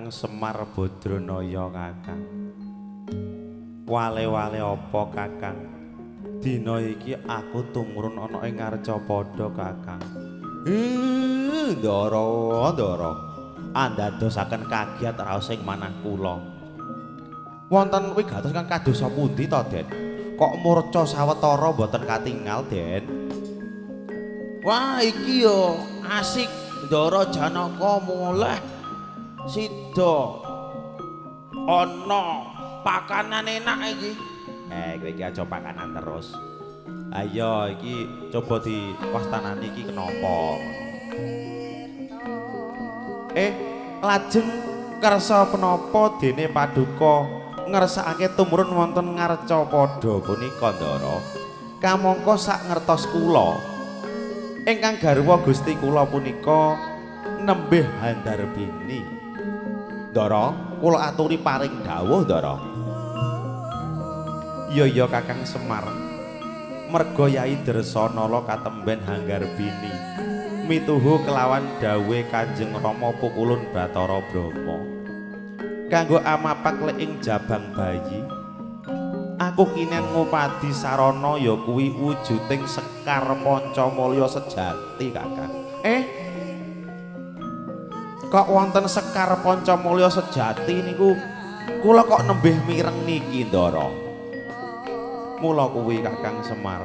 Kakang Semar Badranaya Kakang. Wale-wale apa Kakang? Dina iki aku tumrun ana ing Ngarcapada Kakang. Ndara, Ndara. Andadosaken kagiat raos ing manah kula. Wonten wigatos kang kadosa pundi to, Den? Kok murca sawetara mboten katingal, Den? Wah, iki yo asik Ndara Janaka muleh sida ana pakanan enak iki. Kowe iki aja pakanan terus. Ayo iki coba diwastanani iki kenapa. Lajeng kersa penapa dene paduka ngersakake tumrun wonten Ngarcapada punika Ndara. Kamangka sak ngertos kula ingkang garwa Gusti kula punika nembih handarbini. Ndara, kula aturi paring dawuh Ndara. Iya iya Kakang Semar. Merga Yai Dresanala katemben Hanggarbini mituhu kelawan dawuhe Kanjeng Rama Pukulun Bathara Brahma. Kanggo amapak lek ing jabang bayi, aku kinen ngupadi sarana ya kuwi wujuding sekar pancamulya sejati Kakang. Kok wonten sekar pancamulya sejati niku kula kok nembih mireng niki Ndara. Mula kuwi Kakang Semar,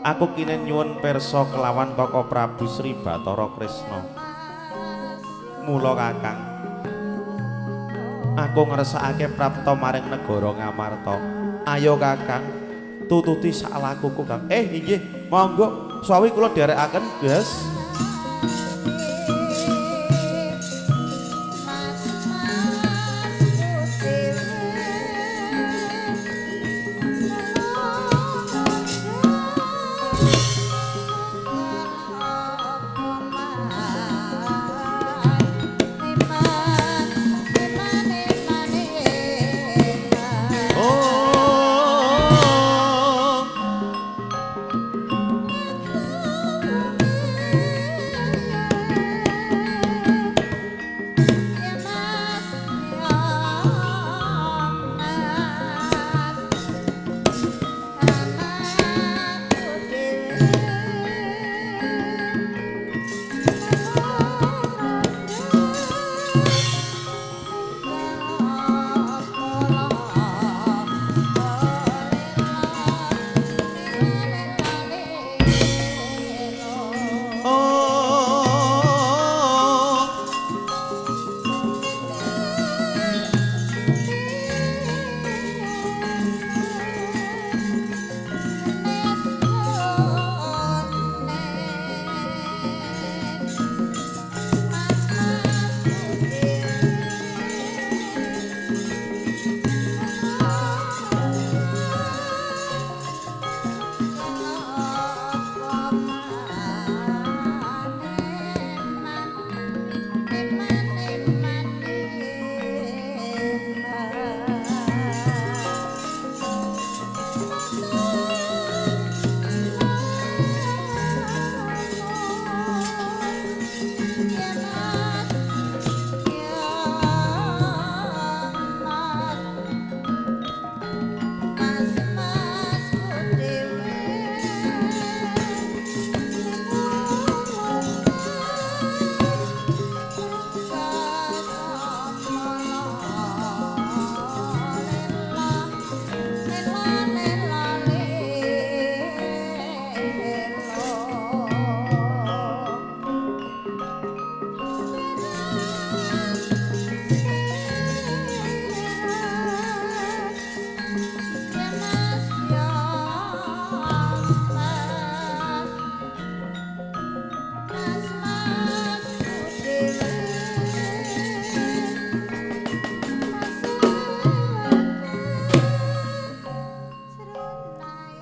aku kinen nyuwun pirsa kelawan Kaka Prabu Sri Bathara Kresna. Mula Kakang, aku ngersakake prapta maring negara Ngamarta. Ayo Kakang, tututi sak lakuku Kang. Inggih, monggo sawi kula dherekaken, Gus.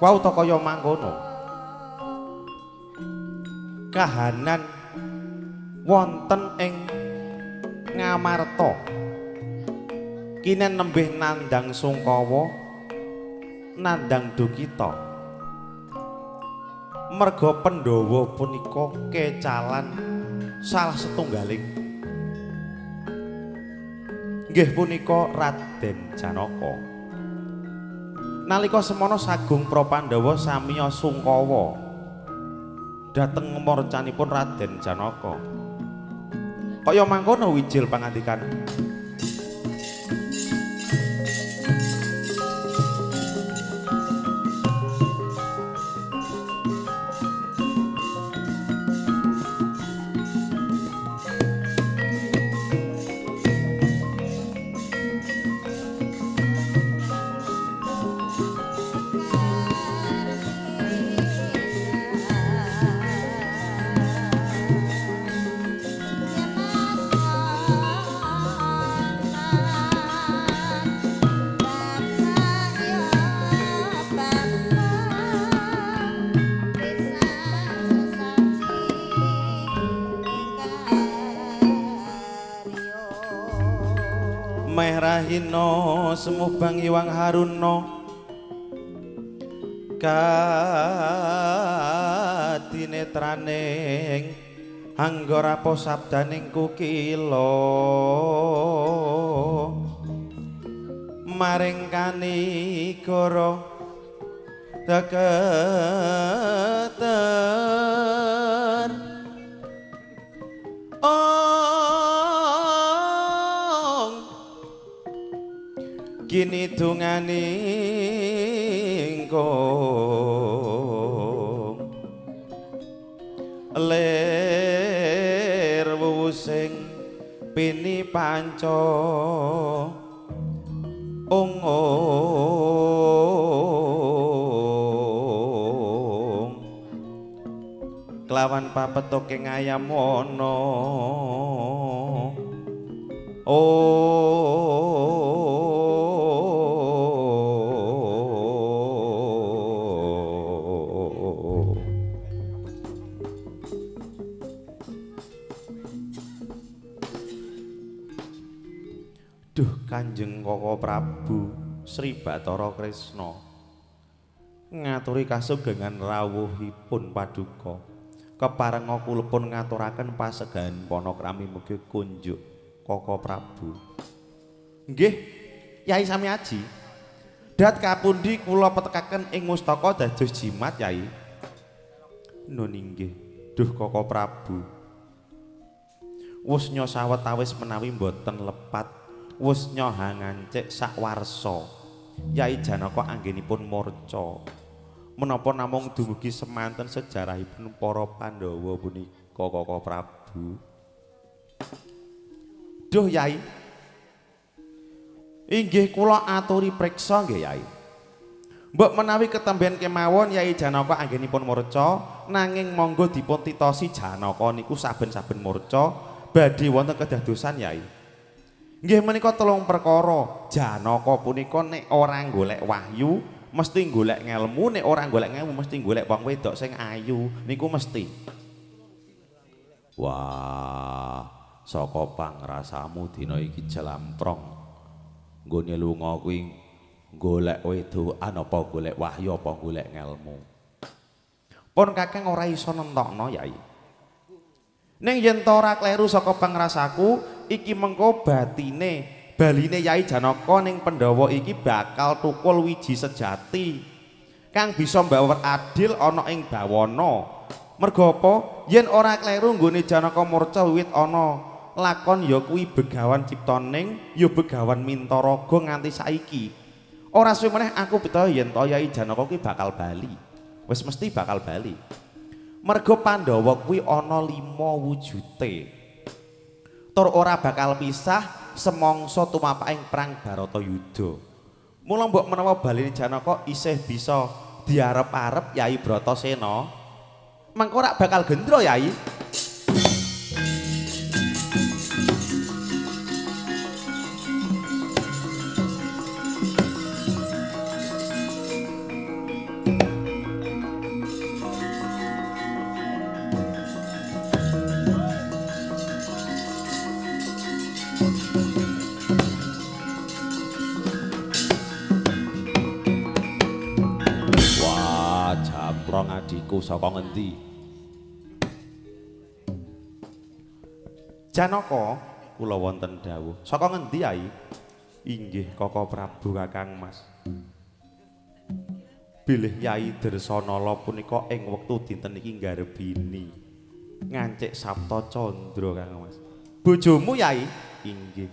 Wau ta kaya mangkono. Kahanan wonten ing Ngamarta. Kinen nembih nandhang sungkawa, nandhang dukita. Merga Pandhawa punika kecalan salah setunggaling Nggih punika Raden Janaka. Nalika semono sagung para Pandhawa samiya sungkawa dhateng morcanipun Raden Janaka. Kaya mangkono wijil pangandikan. Mehrahina semubang iwang haruna kadinetraning anggara sabdaning kukila maring kanigara teketer kini dunganing kong lir wuwusing pini panca ong kelawan papetoke ngayamana Duh Kanjeng Koko Prabu Sri Bathara Kresna ngaturi kasugengan rawuhipun paduka keparenga kula pun ngaturaken pasegahan panakrami mugi kunjuk Koko Prabu. Nggih Yai Samiaji, dat kapundi kula petekaken ing mustaka dados jimat Yai? Nun inggih. Duh Koko Prabu, wusnya sawetawis menawi mboten lepat wusnya hangancik sakwarsa Yai Janaka anggenipun murca menapa namung dumugi semanten sejarahipun para Pandhawa punika Koko Prabu. Duh Yai, inggih kula aturi priksa nggih Yai. Mbok menawi ketemben kemawon Yai Janaka anggenipun murca nanging monggo dipun titosi Janaka niku saben-saben murca badhe wonten kedadosan Yai. Nggih menika telung perkara. Janaka punika nek ora golek wahyu mesti golek ngelmu, nek ora golek ngelmu mesti golek wong wedok sing ayu niku mesti. Wah, saka pangrasamu dina iki jlamprong nggone lunga kuwi golek wedokan apa golek wahyu apa golek ngelmu. Pun kakang ora iso nentokno Yai. Ning yen ta ora kleru saka pangrasaku iki mengko batine baline Yai Janaka ning Pandhawa iki bakal tukul wiji sejati kang bisa mbawar adil ana ing bawana. Merga apa? Yen ora kleru nggone Janaka murca wiwit ana lakon ya kuwi Begawan Ciptaning ya Begawan Mintaraga nganti saiki. Ora suwe meneh aku percaya yen ta Yai Janaka kuwi bakal bali. Wis mesti bakal bali. Merga Pandhawa kuwi ana 5 wujute. Tur ora bakal pisah semangsa tumapaking perang Baratayuda. Mula mbok menawa baline Janaka isih bisa diarep-arep Yai Bratasena, mengko ora bakal gendro Yai. Adikku saka ngendi? Janaka, Kula wonten dawuh. Saka ngendi, Yai? Inggih Koko Prabu Kakang Mas. Bilih Yai Dresanala punika ing wektu dinten iki nggarbini ngancik Sapta Candra Kang Mas. Bojomu, Yai? Inggih.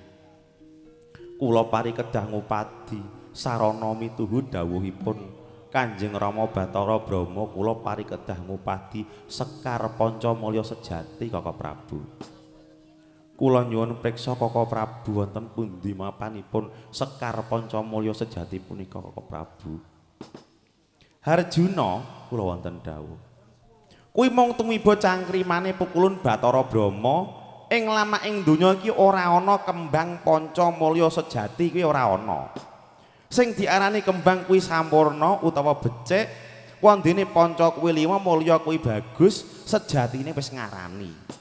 Kula pari kedah ngupadi sarana mituhu dawuhipun Kanjeng Rama Bathara Brahma, kula pari kedah ngupadi Sekar Panca Mulya sejati Koko Prabu. Kula nyuwun priksa Koko Prabu wonten pundi mapanipun Sekar Panca Mulya sejati punika Koko Prabu. Harjuna, kula wonten dawuh. Kuwi mung tumiba cangkrimane pukulun Bathara Brahma ing lamaking donya iki ora ana kembang panca mulya sejati kuwi ora ana. Sing diarani kembang kuwi sampurna utawa becik, wondene panca kuwi lima, mulya kuwi bagus, sejatine wis ngarani.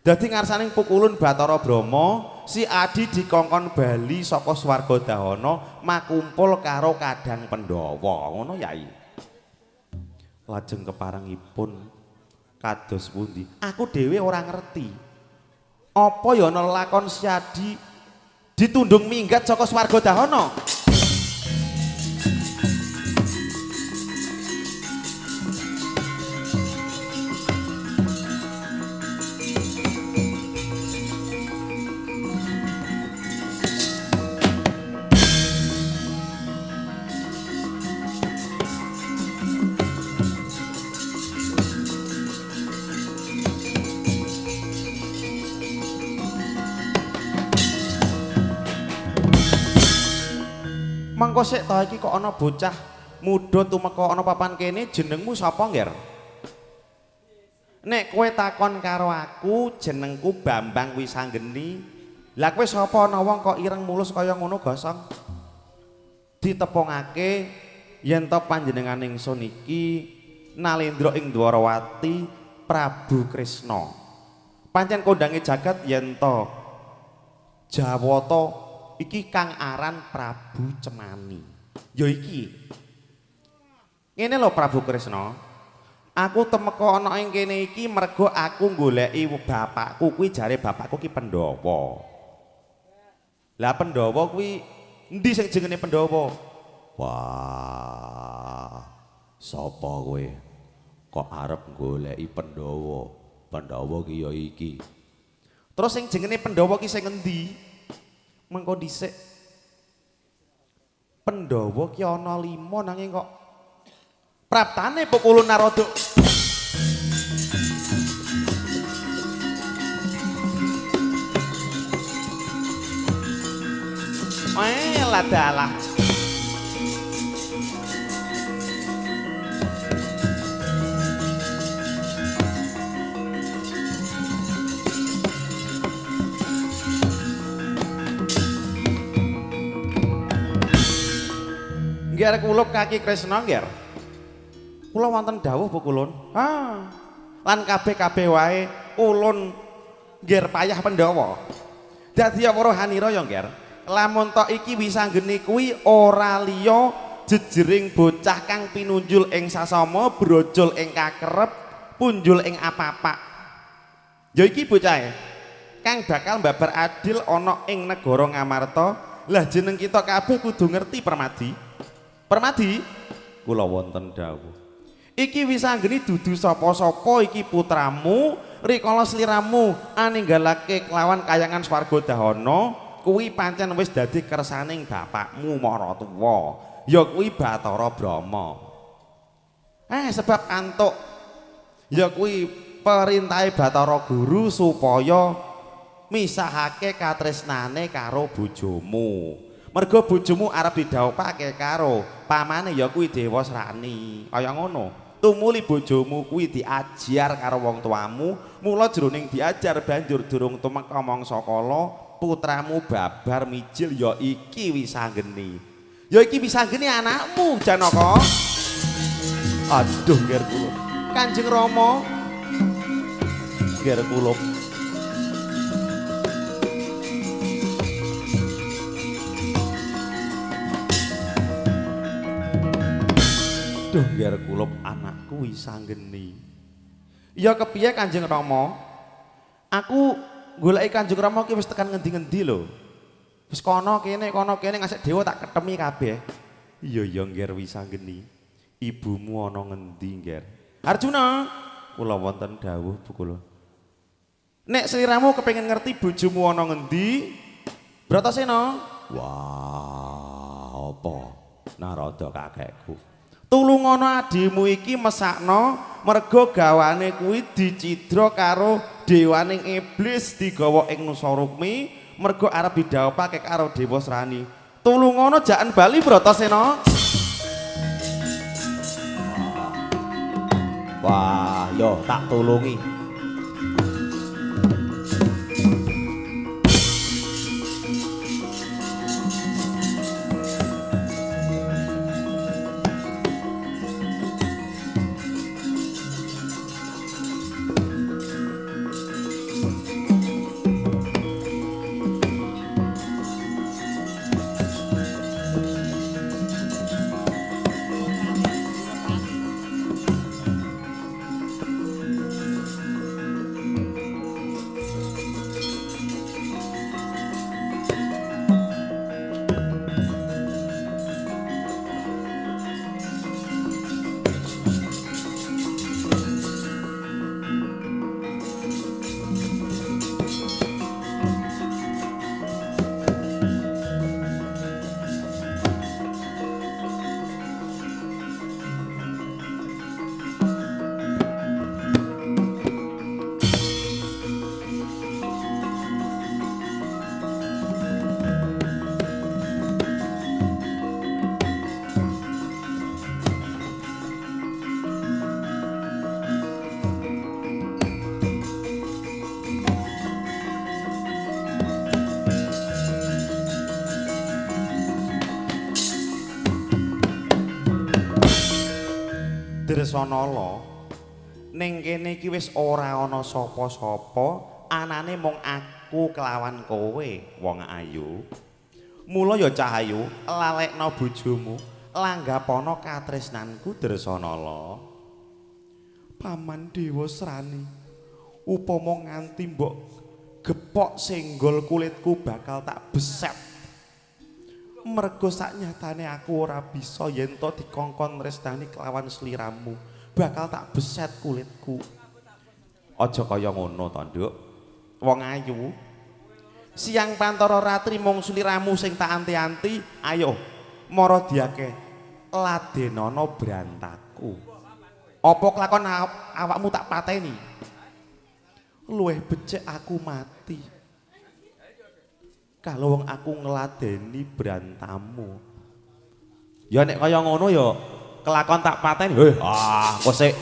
Dadi ngarsaning pukulun Bathara Brahma, si Adi dikongkon bali saka swarga dahana makumpul karo kadang Pandhawa. Ngono, Yai. Lajeng keparengipun kados pundi? Aku dhewe ora ngerti. Apa ya ana lakon si Adi ditundung minggat saka swarga dahana? Mengko sik to iki kok ana bocah muda tumeka ana papan kene, jenengmu sapa, Ngger? Nek kowe takon karo aku, jenengku Bambang Wisanggeni. Lah kowe sapa ana wong kok ireng mulus kaya ngono gosong? Ditepungake yen to panjenengan ingsun iki Nalendra ing Dwarawati Prabu Kresna. Pancen kondange jagat yen to Jawata iki kang aran Prabu Cemani. Ya iki. Ngene lho Prabu Kresna. Aku temeka ana ing kene iki mergo aku goleki bapakku kuwi, jare bapakku ki Pandhawa. Lah Pandhawa kuwi endi sing jenenge Pandhawa? Wah, sapa kowe? Kok arep goleki Pandhawa? Pandhawa ki ya iki. Terus sing jenenge Pandhawa ki sing endi? Mengko dhisik. Pandhawa ki ana 5 nanging kok praptane pukulun Narada. Ladalah. Ngger kulup kaki Kresna ngger. Kula wonten dawuh pukulun. Ah. Lan kabeh-kabeh wae ulun ngger payah Pandhawa. Dadi weruh hanira ya ngger. Lamun tok iki Wisanggeni kuwi ora liya jejering bocah kang pinunjul ing sasama, brojol ing kakerep, punjul ing apapak. Ya iki bocahe kang bakal mbabar adil ana ing negara Ngamarta. Lah jeneng kita kabeh kudu ngerti Permadi. Permadi, kula wonten dawuh. Iki Wisanggeni dudu sapa-sapa, iki putramu, rikala sliramu aninggalake kelawan kayangan swarga dahana, kuwi pancen wis dadi kersaning bapakmu maratuwa, ya kuwi Bathara Brahma. Sebab antuk ya kuwi perintahe Bathara Guru supaya misahake katresnane karo bojomu. Mergo bojomu arep didhawuhake karo pamane ya kuwi Dewa Srani. Kaya ngono. Tumuli bojomu kuwi diajar karo wong tuamu, mula jroning diajar banjur durung tumeka mangsa kala putramu babar mijil ya iki Wisanggeni. Ya iki Wisanggeni anakmu Janaka. Aduh ngger kula. Kanjeng Rama ngger kula. Duh ngger kulup anakku Wisanggeni. Ya kepiye Kanjeng Rama? Aku goleki Kanjeng Rama ki wis tekan ngendi-ngendi lho. Wis kono kene ngasih dewa tak ketemi kabeh. Iya ya Ngger Wisanggeni. Ibumu ana ngendi, Ngger? Arjuna, kula wonten dawuh Bu kula. Nek sliramu kepengin ngerti bojomu ana ngendi? Bratasena. Wah, apa? Narada kakekku. Tulungono adimu iki mesakno merga gawane kuwi dicidra karo dewaning iblis digawa ing Nusa Rukmi merga arep didhawuhake karo Dewa Srani. Tulungono jaken bali Bratasena. Wah, yo tak tulungi. Dresanala ning kene iki wis ora ana sapa-sapa, anane mung aku kelawan kowe wong ayu. Mula ya cah ayu, lalekno bojomu, langgapana katresnanku Dresanala. Paman Dewa Srani, upama nganti mbok gepok senggol kulitku bakal tak beset. Mergo saknyatane aku ora bisa yen to dikongkon tresnani kelawan sliramu, bakal tak beset kulitku. Aja kaya ngono to, Nduk. Wong ayu. Siang pantara ratri mung sliramu sing tak anti-anti, ayo mara diake ladenana brantaku. Apa kelakon awakmu tak pateni? Luwih becik aku mati. Kalau wong aku ngladeni brantamu. Ya nek kaya ngono ya kelakon tak pateni. Heh, ah, kok sik.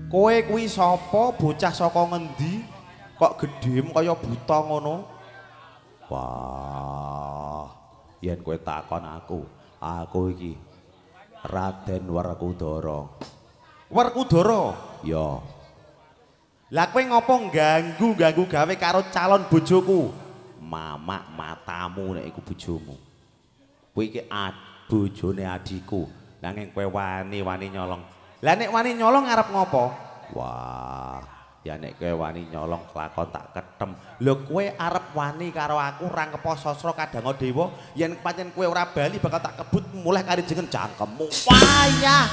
Kowe kuwi sapa, bocah saka ngendi? Kok gedhem kaya buta ngono? Wah, yen kowe takon aku, aku iki Raden Werkudara. Werkudara? Ya. Lah kowe ngopo ganggu-ganggu gawe karo calon bojoku? Mamak matamu nek iku bojomu. Kowe iki bojone adhiku. Nanging kowe wani-wani nyolong. Lah nek wani nyolong arep ngopo? Wah, ya nek kowe wani nyolong kelakon tak ketem. Lho kowe arep wani karo aku rangkepa sastra kadanga dewa, yen pancen kowe ora bali bakal tak kebut mulih karijengen cangkemmu. Wayah.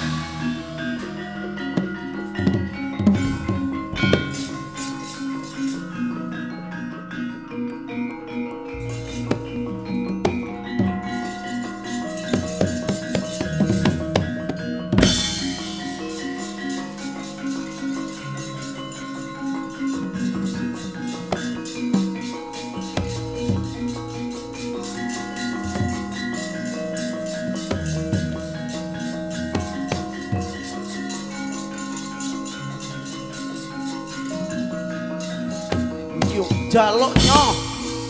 Jaluk nyoh.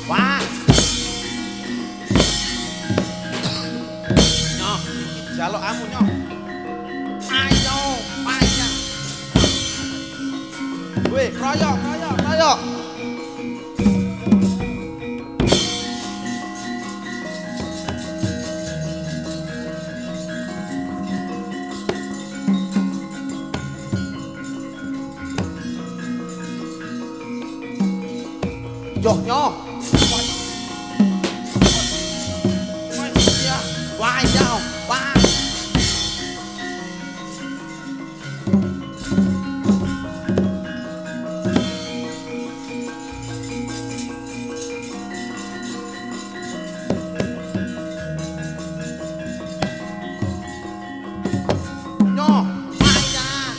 Wah. njaluk amu nyoh. Ayo, payah. Weh, kroyok, kroyok, kroyok. Yoh nyoh. Wah, ya, wah. Nyoh, payah,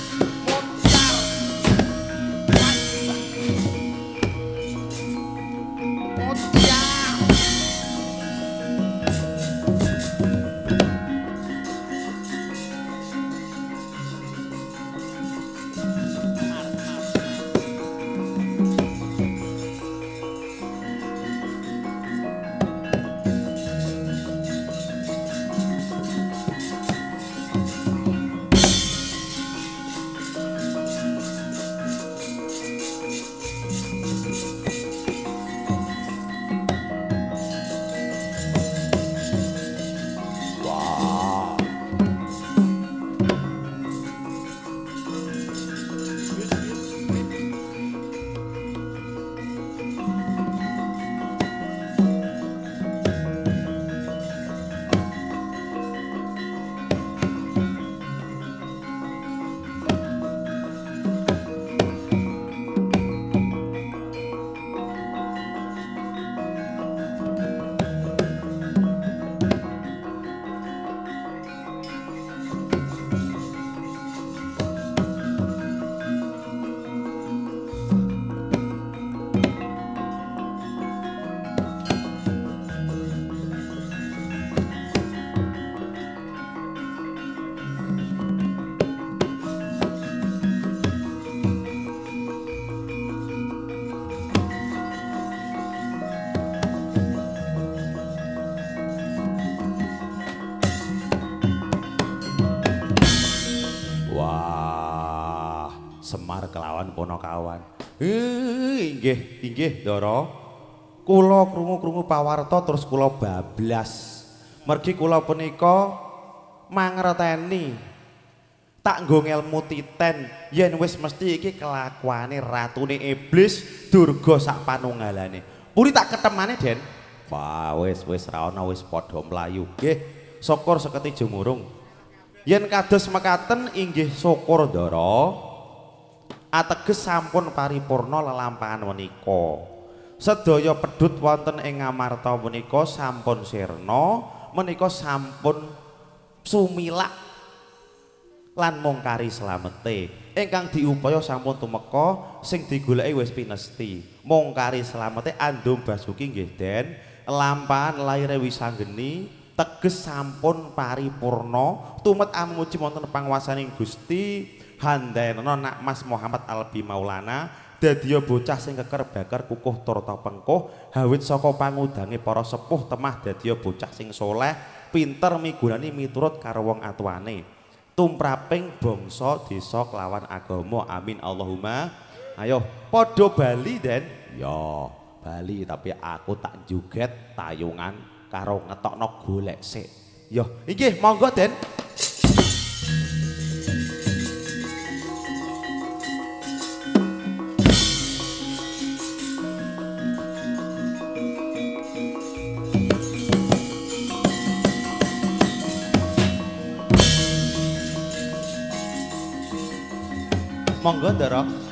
moncar. Moncar. Wah, Semar kelawan Ponokawan. Inggih, inggih, Ndara. Kula krungu-krungu pawarta terus kula bablas. Mergi kula punika mangerteni tak nggo ngelmu titen yen wis mesti iki kelakuane ratune iblis Durga sak panunggalane. Puri tak ketemane, Den. Wah, wis wis ra ana wis padha mlayu. Nggih, syukur seketi jumurung. Yen kados mekaten inggih syukur Ndara. Ateges sampun paripurna lelampahan menika. Sedaya pedhut wonten ing Ngamarta menika sampun sirna, menika sampun sumilak lan mung kari slamete. Ingkang diupaya sampun tumeka, sing digoleki wis pinesti. Mung kari slamete andum basuki nggih Den, lampahan laire Wisanggeni teges sampun paripurna tumet amuji wonten panguwasaning Gusti Handayana nak Mas Muhammad Albi Maulana dadiya bocah sing keker baker kukuh turta pengkuh hawit saka pangudange para sepuh temah dadiya bocah sing soleh pinter migunani miturut karo wong atuane tumraping bangsa desa kelawan agama amin Allahumma. Ayo padha bali Den. Ya bali tapi aku tak joget tayungan karo ngetokno golek sik. Yo inggih monggo Den. Monggo Ndara.